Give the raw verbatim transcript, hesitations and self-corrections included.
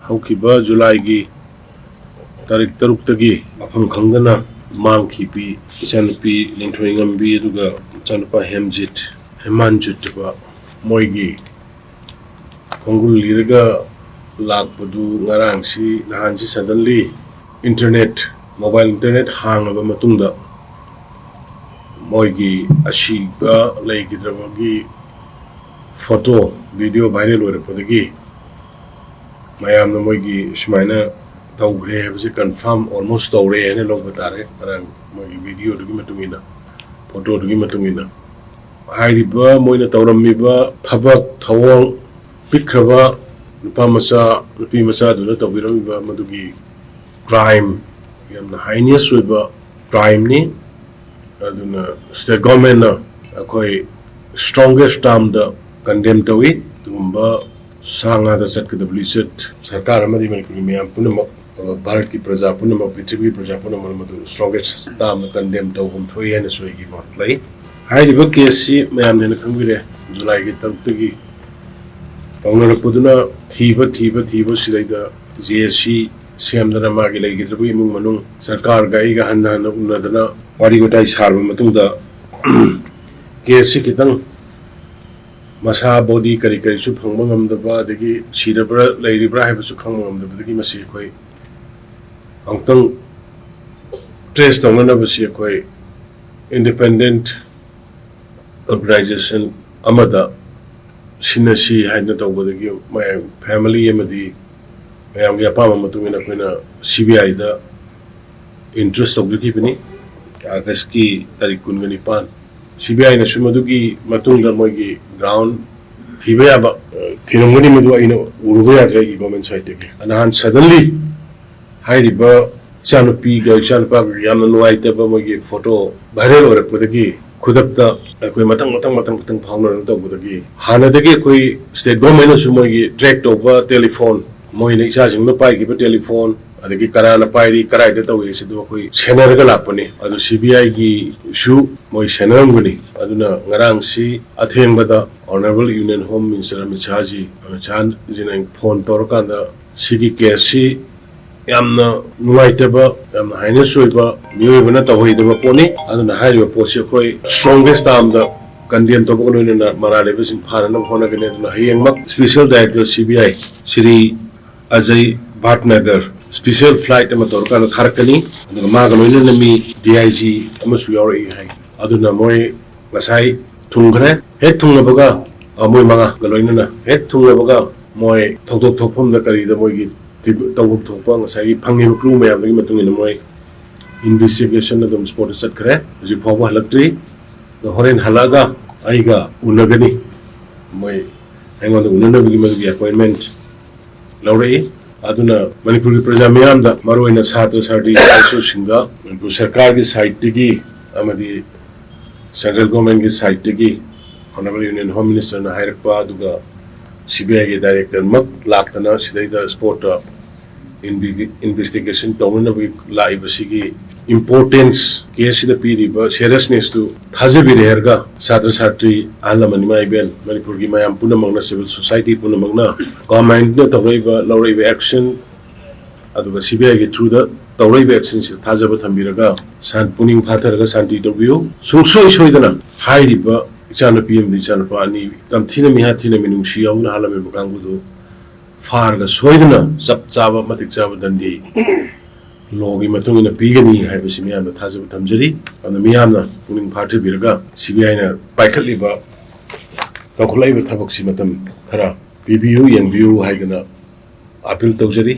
ꯍꯧꯈꯤꯕ ꯖꯨꯂꯥꯏꯒꯤ ꯇꯥꯔꯤꯛ ꯇꯔꯨꯛꯇꯒꯤ ꯃꯐꯝ ꯈꯪꯗꯅ ꯃꯥꯡꯈꯤꯕꯤ ꯏꯆꯥꯅꯨꯄꯤ ꯂꯤꯟꯊꯣꯏꯉꯝꯕꯤ ꯑꯗꯨꯒ ꯏꯆꯥꯅꯨꯄꯥ ꯍꯦꯝꯖꯤꯠ, ꯍꯦꯃꯥꯟꯖꯤꯠ ꯍꯥꯏꯕ, ꯃꯣꯏꯒꯤ ꯈꯣꯡꯒꯨꯜ ꯂꯤꯔꯒ ꯂꯥꯛꯄꯗꯨ ꯉꯔꯥꯡꯁꯤ, ꯅꯍꯥꯟꯁꯤ suddenly internet, mobile internet ꯍꯥꯡꯉꯕ ꯃꯇꯨꯡꯗ ꯃꯣꯏꯒꯤ ꯑꯁꯤꯕ ꯂꯩꯈꯤꯗ꯭ꯔꯕꯒꯤ photo, video viral ꯑꯣꯏꯔꯛꯄꯗꯒꯤ ꯃꯌꯥꯝꯅ ꯃꯣꯏꯒꯤ ꯁꯨꯃꯥꯏꯅ ꯇꯧꯈ꯭ꯔꯦ ꯍꯥꯏꯕꯁꯦ confirm almost ꯇꯧꯔꯦ ꯍꯥꯏꯅ ꯂꯧꯕ ꯇꯥꯔꯦ꯫ ꯉꯔꯥꯡ ꯃꯣꯏꯒꯤ videoꯗꯨꯒꯤ ꯃꯇꯨꯡ ꯏꯟꯅ, photoꯗꯨꯒꯤ ꯃꯇꯨꯡ ꯏꯟꯅ꯫ ꯍꯥꯏꯔꯤꯕ ꯃꯣꯏꯅ ꯇꯧꯔꯝꯃꯤꯕ ꯊꯕꯛ ꯊꯧꯑꯣꯡ, ꯄꯤꯛꯈ꯭ꯔꯕ ꯅꯨꯄꯥ ꯃꯆꯥ, ꯅꯨꯄꯤ ꯃꯆꯥꯗꯨꯅ ꯇꯧꯕꯤꯔꯝꯃꯤꯕ ꯃꯗꯨꯒꯤ crime, ꯌꯥꯝꯅ heinous ꯑꯣꯏꯕ crimeꯅꯤ꯫ ꯑꯗꯨꯅ state governmentꯅ ꯑꯩꯈꯣꯏ strongest termꯗ condemn ꯇꯧꯏ꯫ ꯑꯗꯨꯒꯨꯝꯕ ꯁꯥ ꯉꯥꯗ ꯆꯠꯀꯗꯕ ꯂꯤꯆꯠ ꯁꯔꯀꯥꯔ ꯑꯃꯗꯤ ꯃꯅꯤꯄꯨꯔꯒꯤ ꯃꯤꯌꯥꯝ ꯄꯨꯝꯅꯃꯛ, ꯚꯥꯔꯠꯀꯤ ꯄ꯭ꯔꯖꯥ ꯄꯨꯝꯅꯃꯛ, ꯄ꯭ꯔꯤꯊꯤꯕꯤꯒꯤ ꯄ꯭ꯔꯖꯥ ꯄꯨꯝꯅꯃꯛꯅ ꯃꯗꯨ strongest termꯗ condemn ꯇꯧꯐꯝ ꯊꯣꯛꯏ ꯍꯥꯏꯅꯁꯨ ꯑꯩꯒꯤ ꯃꯣꯠ ꯂꯩ꯫ ꯍꯥꯏꯔꯤꯕ caseꯁꯤ ꯃꯌꯥꯝꯅ ꯍꯦꯟꯅ ꯈꯪꯕꯤꯔꯦ, ꯖꯨꯂꯥꯏꯒꯤ ꯇꯔꯨꯛꯇꯒꯤ ꯇꯧꯅꯔꯛꯄꯗꯨꯅ ꯊꯤꯕ, ꯊꯤꯕ, ꯊꯤꯕ ꯁꯤꯗꯩꯗ JAC ꯁꯦꯝꯗꯅ ꯃꯥꯒꯤ ꯂꯩꯈꯤꯗ꯭ꯔꯕ ꯏꯃꯨꯡ ꯃꯅꯨꯡ ꯁꯔꯀꯥꯔꯒ ꯑꯩꯒ ꯍꯟꯅ ꯍꯟꯅ ꯎꯅꯗꯅ ꯋꯥꯔꯤ ꯋꯥꯇꯥꯏ ꯁꯥꯔꯕ ꯃꯇꯨꯡꯗ caseꯁꯤ ꯈꯤꯇꯪ ꯃꯁꯥ body ꯀꯔꯤ ꯀꯔꯤꯁꯨ ꯐꯪꯕ ꯉꯝꯗꯕ, ꯑꯗꯒꯤ ꯁꯤꯔꯕ꯭ꯔꯥ ꯂꯩꯔꯤꯕ꯭ꯔꯥ ꯍꯥꯏꯕꯁꯨ ꯈꯪꯕ ꯉꯝꯗꯕꯗꯒꯤ ꯃꯁꯤ ꯑꯩꯈꯣꯏ ꯑꯃꯨꯛꯇꯪ trace ꯇꯧꯅꯅꯕꯁꯤ ꯑꯩꯈꯣꯏ independent organization ꯑꯃꯗ ꯁꯤꯟꯅꯁꯤ ꯍꯥꯏꯗꯅ ꯇꯧꯕꯗꯒꯤ ꯃꯌꯥꯝ family ꯑꯃꯗꯤ ꯃꯌꯥꯝꯒꯤ ꯑꯄꯥꯝꯕ ꯃꯇꯨꯡ ꯏꯟꯅ ꯑꯩꯈꯣꯏꯅ CBIꯗ introduce ꯇꯧꯖꯈꯤꯕꯅꯤ꯫ ꯑꯥꯒꯁꯀꯤ ꯇꯥꯔꯤꯛ ꯀꯨꯟꯒ ꯅꯤꯄꯥꯟ꯫ CBIꯅꯁꯨ ꯃꯗꯨꯒꯤ ꯃꯇꯨꯡꯗ ꯃꯣꯏꯒꯤ ground ꯊꯤꯕ ꯌꯥꯕ, ꯑ, ꯊꯤꯔꯝꯒꯅꯤ, ꯃꯗꯨ ꯑꯩꯅ ꯎꯔꯨꯕ ꯌꯥꯗ꯭ꯔꯦ ꯑꯩꯒꯤ government siteꯇꯒꯤ꯫ ꯅꯍꯥꯟ suddenly ꯍꯥꯏꯔꯤꯕ ꯏꯆꯥꯅꯨꯄꯤꯒ ꯏꯆꯥꯅꯨꯄꯥꯒ ꯌꯥꯝꯅ ꯅꯨꯡꯉꯥꯏꯇꯕ ꯃꯣꯏꯒꯤ photo viral ꯑꯣꯏꯔꯛꯄꯗꯒꯤ ꯈꯨꯗꯛꯇ ꯑꯩꯈꯣꯏ ꯃꯊꯪ, ꯃꯊꯪ, ꯃꯊꯪ, ꯃꯊꯪ ꯐꯥꯎꯅꯔꯒ ꯇꯧꯕꯗꯒꯤ ꯍꯥꯟꯅꯗꯒꯤ ꯑꯩꯈꯣꯏ state governmentꯅꯁꯨ ꯃꯣꯏꯒꯤ track ꯇꯧꯕ telephone, ꯃꯣꯏꯅ ꯏꯆꯥꯁꯤꯡꯅ ꯄꯥꯏꯈꯤꯕ telephone, ꯑꯗꯒꯤ ꯀꯅꯥꯅ ꯄꯥꯏꯔꯤ, ꯀꯗꯥꯏꯗ ꯇꯧꯏ, ꯁꯤꯗ ꯑꯩꯈꯣꯏ ꯁꯦꯟꯅꯔꯒ ꯂꯥꯛꯄꯅꯤ꯫ ꯑꯗꯨ CBIꯒꯤꯁꯨ ꯃꯣꯏ ꯁꯦꯟꯅꯔꯝꯒꯅꯤ꯫ ꯑꯗꯨꯅ ꯉꯔꯥꯡꯁꯤ ꯑꯊꯦꯡꯕꯗ Honourable Union Home Minister Amit ꯁꯥꯍꯖꯤ, Amit ꯁꯥꯍꯖꯤꯅ phone ꯇꯧꯔꯀꯥꯟꯗ ꯁꯤꯒꯤ ꯀꯦꯁꯁꯤ ꯌꯥꯝꯅ ꯅꯨꯡꯉꯥꯏꯇꯕ, ꯌꯥꯝꯅ ꯍꯥꯏꯅꯁ ꯑꯣꯏꯕ, ꯃꯤꯑꯣꯏꯕꯅ ꯇꯧꯍꯩꯗꯕ ꯄꯣꯠꯅꯤ꯫ ꯑꯗꯨꯅ ꯍꯥꯏꯔꯤꯕ ꯄꯣꯠꯁꯤ ꯑꯩꯈꯣꯏ strongest termꯗ condemn ꯇꯧꯕꯒ ꯂꯣꯏꯅꯅ ꯃꯔꯥꯜ ꯂꯩꯕꯁꯤꯡ ꯐꯥꯅꯅꯕ ꯍꯣꯠꯅꯒꯅꯤ꯫ ꯑꯗꯨꯅ ꯍꯌꯦꯡꯃꯛ special director C B I Shri Ajay Bhatnagar special flight ꯑꯃ ꯇꯧꯔꯀꯥꯟꯗ ꯊꯥꯔꯛꯀꯅꯤ꯫ ꯑꯗꯨꯒ ꯃꯥꯒ ꯂꯣꯏꯅꯅ ꯃꯤ D I G ꯑꯃꯁꯨ ꯌꯥꯎꯔꯛꯏ ꯍꯥꯏ꯫ ꯑꯗꯨꯅ ꯃꯣꯏ ꯉꯁꯥꯏ ꯊꯨꯡꯈ꯭ꯔꯦ꯫ ꯍꯦꯛ ꯊꯨꯡꯂꯕꯒ, ꯑ, ꯃꯣꯏ ꯃꯉꯥꯒ ꯂꯣꯏꯅꯅ ꯍꯦꯛ ꯊꯨꯡꯂꯕꯒ ꯃꯣꯏ ꯊꯧꯗꯣꯛ ꯊꯣꯛꯐꯝꯗ ꯀꯔꯤꯗ ꯃꯣꯏꯒꯤ ꯇꯧꯐꯝ ꯊꯣꯛꯄ ꯉꯁꯥꯏꯒꯤ ꯐꯪꯉꯤꯕ clue ꯃꯌꯥꯝꯗꯨꯒꯤ ꯃꯇꯨꯡ ꯏꯟꯅ ꯃꯣꯏ investigation ꯑꯗꯨꯝ spotꯇ ꯆꯠꯈ꯭ꯔꯦ꯫ ꯍꯧꯖꯤꯛ ꯐꯥꯎꯕ ꯍꯜꯂꯛꯇ꯭ꯔꯤ꯫ ꯑꯗꯣ ꯍꯣꯔꯦꯟ ꯍꯜꯂꯛꯑꯒ ꯑꯩꯒ ꯎꯅꯒꯅꯤ꯫ ꯃꯣꯏ ꯑꯩꯉꯣꯟꯗ ꯎꯅꯅꯕꯒꯤ ꯃꯗꯨꯒꯤ appointment ꯂꯧꯔꯛꯏ꯫ ꯑꯗꯨꯅ ꯃꯅꯤꯄꯨꯔꯒꯤ ꯄ꯭ꯔꯖꯥ ꯃꯤꯌꯥꯝꯗ, ꯃꯔꯨꯑꯣꯏꯅ ꯁꯥꯇ꯭ꯔ ꯁꯥꯇ꯭ꯔꯤ ꯁꯤꯡꯗ ꯃꯅꯤꯄꯨꯔ ꯁꯔꯀꯥꯔꯒꯤ sideꯇꯒꯤ ꯑꯃꯗꯤ central governmentꯀꯤ sideꯇꯒꯤ Honourable Union Home Ministerꯅ ꯍꯥꯏꯔꯛꯄ, ꯑꯗꯨꯒ C B Iꯒꯤ directorꯃꯛ ꯂꯥꯛꯇꯅ ꯁꯤꯗꯩꯗ spotꯇ investigation ꯇꯧꯅꯅꯕꯒꯤ ꯂꯥꯛꯏꯕꯁꯤꯒꯤ importance, caseꯁꯤꯗ ꯄꯤꯔꯤꯕ seriousnessꯇꯨ ꯊꯥꯖꯕꯤꯔꯦ ꯍꯥꯏꯔꯒ ꯁꯥꯇ꯭ꯔ ꯁꯥꯇ꯭ꯔꯤ, ꯑꯍꯜ ꯂꯃꯟ, ꯏꯃꯥ ꯏꯕꯦꯟ, ꯃꯅꯤꯄꯨꯔꯒꯤ ꯃꯌꯥꯝ ꯄꯨꯝꯅꯃꯛꯅ, civil society ꯄꯨꯝꯅꯃꯛꯅ governmentꯅ ꯇꯧꯔꯛꯏꯕ, ꯂꯧꯔꯛꯏꯕ action, ꯑꯗꯨꯒ C B Iꯒꯤ throughꯗ ꯇꯧꯔꯛꯏꯕ actionꯁꯤꯗ ꯊꯥꯖꯕ ꯊꯝꯕꯤꯔꯒ ꯁꯥꯟ-, ꯄꯨꯛꯅꯤꯡ ꯐꯥꯊꯔꯒ ꯁꯥꯟꯇꯤ ꯇꯧꯕꯤꯌꯨ꯫ ꯁꯨꯡꯁꯣꯏ ꯁꯣꯏꯗꯅ ꯍꯥꯏꯔꯤꯕ ꯏꯆꯥꯅꯨꯄꯤ ꯑꯃꯗꯤ ꯏꯆꯥꯅꯨꯄꯥ ꯑꯅꯤ ꯇꯝꯊꯤꯅ ꯃꯤꯍꯥꯠ ꯊꯤꯅ ꯃꯤꯅꯨꯡꯁꯤ ꯌꯥꯎꯅ ꯍꯥꯠꯂꯝꯃꯤꯕ ꯀꯥꯡꯕꯨꯗꯨ ꯐꯥꯔꯒ ꯁꯣꯏꯗꯅ ꯆꯞ ꯆꯥꯕ ꯃꯇꯤꯛ ꯆꯥꯕ ꯗꯟꯗꯤ lawꯒꯤ ꯃꯇꯨꯡ ꯏꯟꯅ ꯄꯤꯒꯅꯤ ꯍꯥꯏꯕꯁꯤ ꯃꯤꯌꯥꯝꯗ ꯊꯥꯖꯕ ꯊꯝꯖꯔꯤ꯫ ꯑꯗꯨꯅ ꯃꯤꯌꯥꯝꯅ ꯄꯨꯛꯅꯤꯡ ꯐꯥꯊꯕꯤꯔꯒ C B Iꯅ ꯄꯥꯏꯈꯠꯂꯤꯕ, ꯇꯧꯈꯠꯂꯛꯏꯕ ꯊꯕꯛꯁꯤ ꯃꯇꯝ ꯈꯔ ꯄꯤꯕꯤꯌꯨ, ꯌꯦꯡꯕꯤꯌꯨ ꯍꯥꯏꯗꯅ appeal ꯇꯧꯖꯔꯤ꯫